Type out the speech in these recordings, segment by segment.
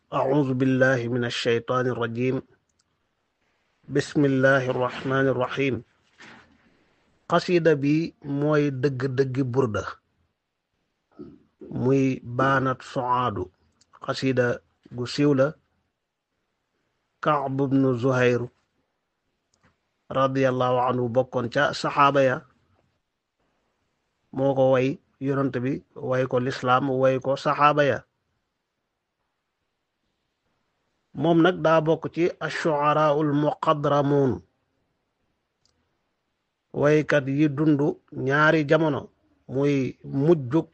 أعوذ بالله من الشيطان الرجيم. بسم الله الرحمن الرحيم. قصيدة بي موي دق دق بردة موي بانت صعاد. قصيدة قسيولة كعب بن زهير رضي الله عنه بكون تا صحابة يا موكو وي يونت بي وي كو الإسلام وي كو صحابة يا موم نك دا بوك تي الشعراء المقدرمون وي كات يي دوندو ñaari jamono muy mujjuk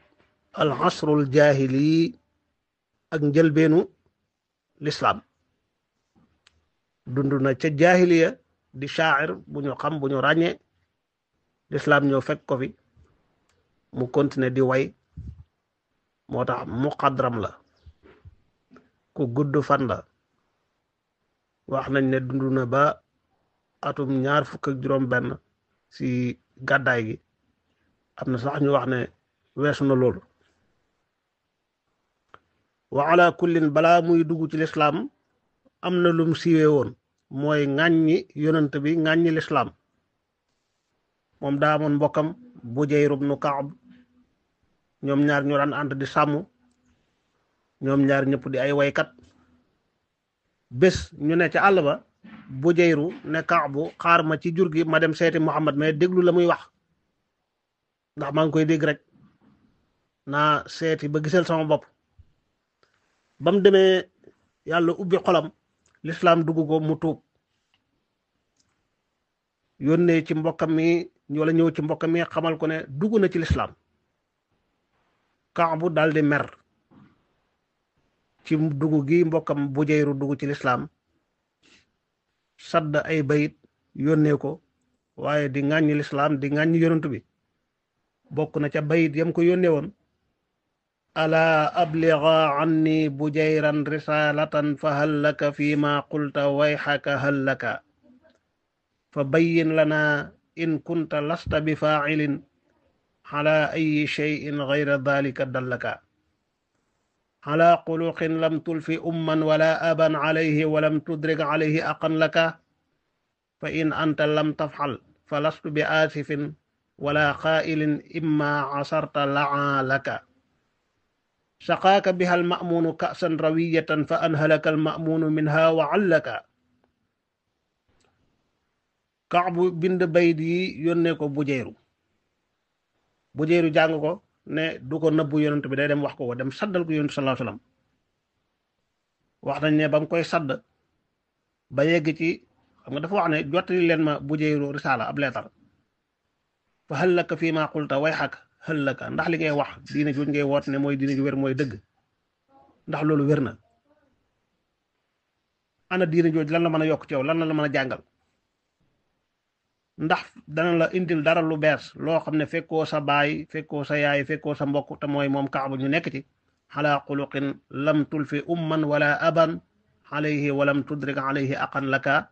al asrul jahili ak njëlbeenu l'islam. dund na ca jahiliya di sha'ir bu ñu xam bu ñu ràññee l'islam ñëw fekk ko fi mu continuer di way moo tax muqaddram la ku gudd fan la. wax nañ ne dund na ba atum ñaar fukk ak juróom benn si gàddaay gi, am na sax ñu wax ne weesu na loolu. wa ala kullin balaa muy dugg ci lislaam am na lum siiwee woon mooy ŋàññi yonent bi ŋàññi lislaam. moom daa amoon mbokkam Bujayr ibnu Kaab, ñoom ñaar ñu daan ànd di sàmm, ñoom ñaar ñëpp di ay waykat. bés ñu ne ca àll ba Bujayru ne Kaabu xaar ma ci jur gi ma dem seeti Muhammad mais déglu la muy wax ndax maa ngi koy dégg rek, naa seeti ba gisal sama bopp. ba mu demee yàlla ubbi xolam lislaam dugg ko mu tuub, yónnee ci mbokkam mi wala ñëw ci mbokkam mi xamal ko ne dugg na ci lislaam. Kaabu daal di mer ci dugg gi mbokkam Bujayru dugg ci lislaam, sadd ay bayit yónnee ko waaye di ŋàññi lislaam di ŋàññi yonent bi. bokk na ca bayit yam ko yónnee woon: ala abliga anni bujayran risalatan fa hal laka fi ma qulta wayxaka hal laka fa bayyin lana in kunta lasta bi faacilin ala ayi cheyin gayra dalika dallaka ala xuluqin lam tulfi umman wala aban alayhi walam tudrik alayhi aqan laka fa in anta lam tafxal fa lastu bi aasifin wala qaa'ilin imma casarta laa laka saqaaka biha alma'muunu ka'san rawiyatan fa anhalaka alma'muunu minha wa allaka. Kaabu bind bayit yi yónnee ko Bujayru jàng ko ne du ko nëbbu yonent bi, day dem wax ko dem saddal ko yonent sallallahu alayhi wasallam. wax nañ ne ba mu koy sadd ba yegg ci, xam nga dafa wax ne jottali leen ma Bujayru risaala ab leetar, fa hal laka fii ma qulta wayxaka hal laka, ndax li ngay wax diine jooju ngay woot ne mooy diine ju wér mooy dëgg, ndax loolu wér na? ana diine jooju lan la mën a yokk ci yow, lan la mën a jàngal? ndax dana la indil dara lu bees loo xam ne fekkoo sa baay fekkoo sa yaay fekkoo sa mbokk te mooy moom Kaabu ñu nekk ci ala xuluqin lam tulfi umman wala aban alayhi walam tudrik alayhi aqan laka.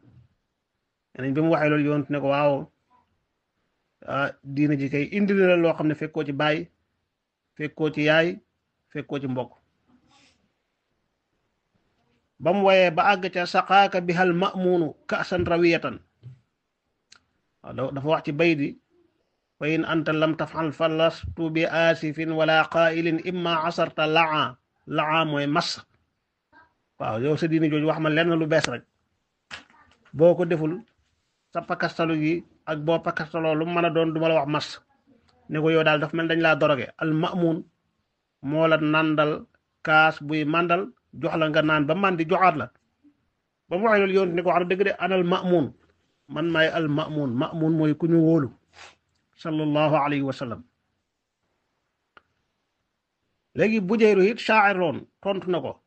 nañ bi mu waxee loolu yonent ne ko waaw, diina ji kay indil la loo xam ne fekkoo ci baay fekkoo ci yaay fekkoo ci mbokk. ba mu woyee ba àgg ca saqaaka bihal ma'muunu ka'san rawiyatan, dafa wax ci bayit bi fa in anta lam tafal fa lastu bi aasifin wala qaa'ilin imma asarta laa mooy mas. waaw yow sa diine jooju wax ma lenn lu bees rek, boo ko deful sa pakastalu gi ak boo pakastaloo lu mën a doon duma la wax mas. ne ko yow daal dafa mel dañ laa doroge. al ma'mun moo la nandal kaas buy mandal jox la nga naan ba mandi joxaat la. ba mu waxee loolu yoon ne ko wax dëgg de anal ma'mun, man maay al ma'mun mooy ku ñu wóolu sallallahu alayhi wa sallam. léegi Bujayru it shaa'ir loon tontu na ko,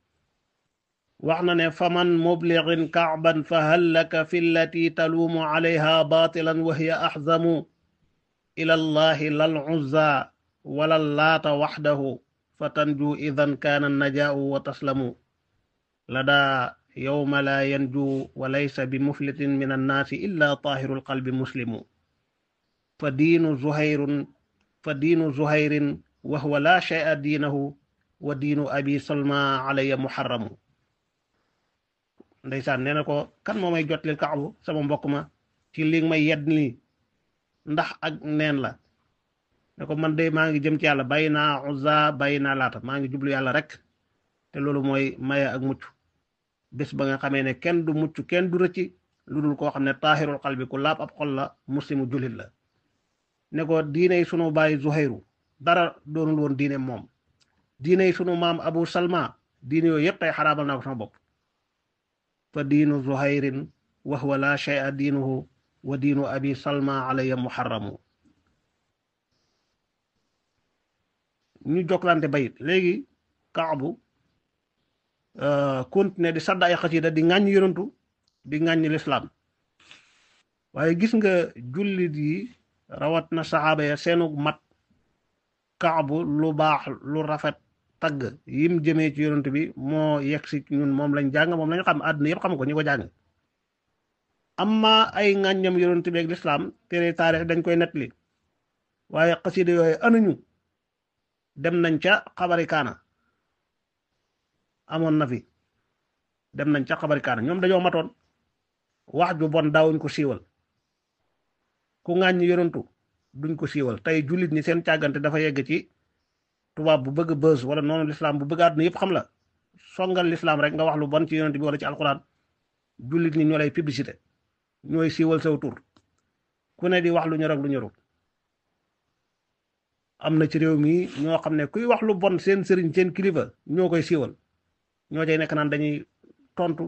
wax na ne faman mublighin ka'ban fa hal laka fi llati taluumu alayha batilan wa hiya ahzamu ila allahi lal uzza wala laata waxdahu fa tanju idan kaana najaa'u wa taslamu lada yawma la yanju wa laysa bi muflitin min annaasi illa taahirul qalbi muslimu fa diinu zuhayrin wa huwa la shay'a diinahu wa diinu abi salma alayya muharramu ndeysaan nee na ko kan moo may jotlil Kaabu sama mbokk ma ci li may yedd nii ndax ak neen la ne ko man de maa ngi jëm ci yàlla bàyyi naa Uzza bàyyi naa Laata maa ngi jublu yàlla rek te loolu mooy maye ak mucc bés ba nga xamee ne kenn du mucc kenn du rëcci lu dul koo xam ne taahirul qalbi ku laab ab xol la muslimu jullit la ne ko diiney sunu baay Zuhayru dara doonul woon diine moom diiney sunu maam Abu Salma diine yooyu yëpp tey xaraamal naa ko sama bopp fa diinu Zuhayrin wa huwa la shay'a diinuhu wa diinu Abi Salma alayya muharramu ñu jokkalante bayit léegi Kaabu continuer di sadda ay xasida di ŋàññ yonantu di ŋàññ lislaam waaye gis nga jullit yi rawat na saxaaba ya seenu mat Kaabu lu baax lu rafet tagg yim jëmee ci yonantu bi moo yegg si ñun moom lañ jàng moom lañ xam àdduna yëpp xam ko ñi ko jàng amma ay ŋàññam yonantu bi ak lislaam téere taarix dañ koy nettali waaye xasida yooyu anañu dem nañ ca xabari kaana amoon na fi dem nañ ca xabari kaana ñoom dañoo matoon wax ju bon daawuñ ko siiwal ku ŋàññ yonantu duñ ko siiwal tey jullit ñi seen càggante dafa yegg ci tubaab bu bëgg bës wala noonu lislaam bu bëgg àdduna yëpp xam la songal lislaam rek nga wax lu bon ci yonent bi wala ci alxuraan jullit ñi ñoo lay publicité ñooy siiwal saw tur ku ne di wax lu ñor ak lu ñorul am na ci réew mi ñoo xam ne kuy wax lu bon seen sëriñ seen kilifa ñoo koy siiwal ñoo cay nekk naan dañuy tontu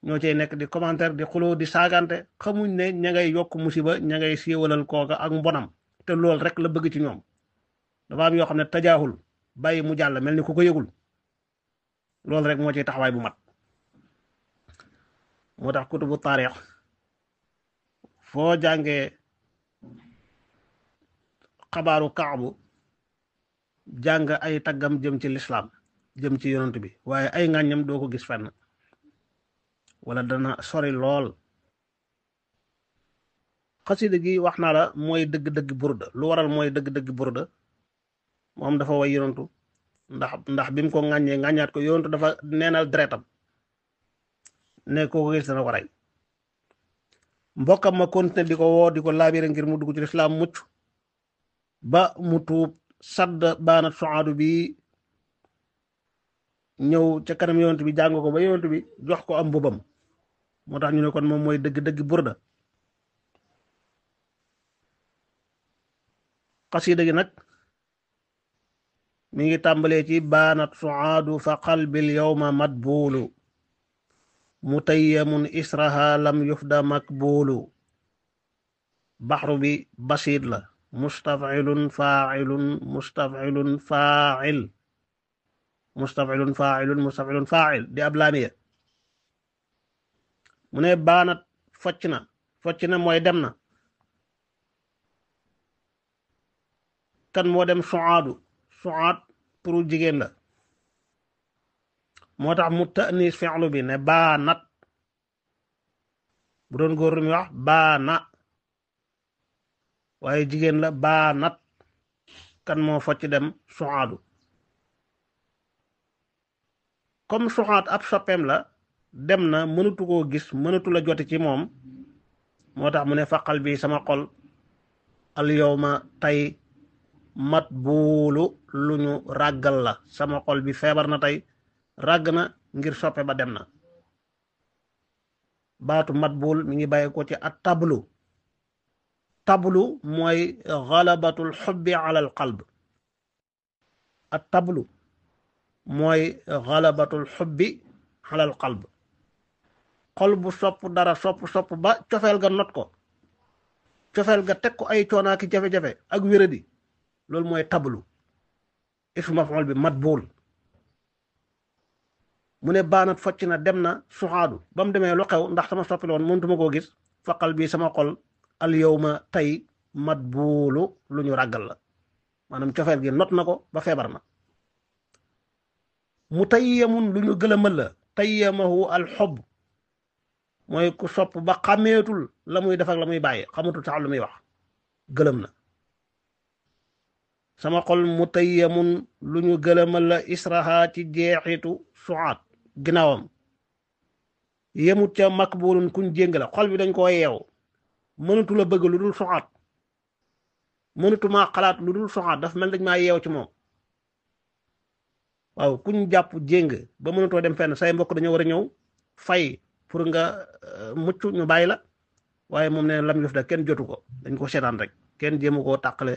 ñoo cay nekk di commentaire di xuloo di saagante xamuñ ne ña ngay yokk musiba ña ngay siiwalal kooka ak mbonam te loolu rek la bëgg ci ñoom dafa am yoo xam ne tajaaxul bàyyi mu jàll mel ni ku ko yëgul loolu rek moo ciy taxawaay bu mat moo tax kutubu taarix foo jàngee xabaaru Kaabu jàng ay taggam jëm ci lislaam jëm ci yonent bi waaye ay ŋàññam doo ko gis fenn wala dana sori lool xasida gi wax naa la mooy dëgg-dëgg burda lu waral mooy dëgg-dëgg burda moom dafa way yonantu ndax bi mu ko ŋàññee ŋàññaat ko yonantu dafa neenal deretam ne ko gis dana ko rey mbokkam ma continué di ko woo di ko laabire ngir mu dugg ci lislaam mucc ba mu tuub sadd baanat soaadu bi ñëw ca kanam yonent bi jàng ko ba yonent bi jox ko am mbubam moo tax ñu ne kon moom mooy dëgg-dëgg burda xasida gi nag mi ngi tàmbalee ci baanat suaadu fa qalbil yawma madbuulu mutayyamun israha lam yufda makbuulu baxru bi basiit la mustafilun failun mustafilun fail mustafilun failun mustafilun fail di ab laamiya mu ne baanat focc na mooy dem na kan moo dem suaad pour jigéen la moo tax mu ta'nis fi'lu bi ne baanat bu doon góor mi wax baana waaye jigéen la baanat kan moo focc dem suaadu comme suaad ab soppeem la dem na mënatu koo gis mënatu la joti ci moom moo tax mu ne faqal bi sama xol al yawma tey mat buulu lu ñu ràggal la sama xol bi feebar na tey ràgg na ngir soppe ba dem na baatu mat buul mi ngi bàyyi ko ci at tablu mooy galabatul xubbi ala al qalb at tablu mooy galabatul xubbi ala al qalb xol bu sopp dara sopp ba cofeel ga not ko cofeel ga teg ko ay coonaaki jafe-jafe ak wéradi loolu mooy tablu ismu maf'ul bi matbuul mu ne baanat focc na dem na suxaadu ba mu demee lu xew ndax sama soppi loon mënutuma koo gis faqal bi sama xol al yawma tey matbuulu lu ñu ràggal la maanaam cofeel gi not na ko ba feebar na mu tayyamun lu ñu gëlëmal la tayyamahu al xob mooy ku sopp ba xàmmeetul la muy def ak la muy bàyyi xamatul sax lu muy wax gëlëm na sama xol mu tayyamun lu ñu gëlëmal la israha ci jeexitu suaat ginnaawam yemut ca makbulun kuñ jéng la xol bi dañ koo yeew mënatu la bëgg lu dul soxaat mënatu maa xalaat lu dul soxaat daf mel dañ maa yeew ci moom waaw kuñ jàpp jéng ba mënatoo dem fenn say mbokk dañoo war a ñëw fay pour nga mucc ñu bàyyi la waaye moom ne lam yuf da kenn jotu ko dañ ko seetaan rek kenn jéemu koo tàqale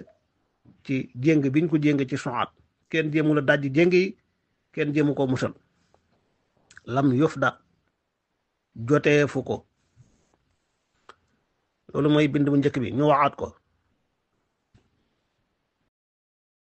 ci jéng biñ ko jéng ci soxaat kenn jéemu la dajji jéng yi kenn jéemu koo musal lam yuf da jotee fu ko loolu mooy bind bu njëkk bi ñu waxaat ko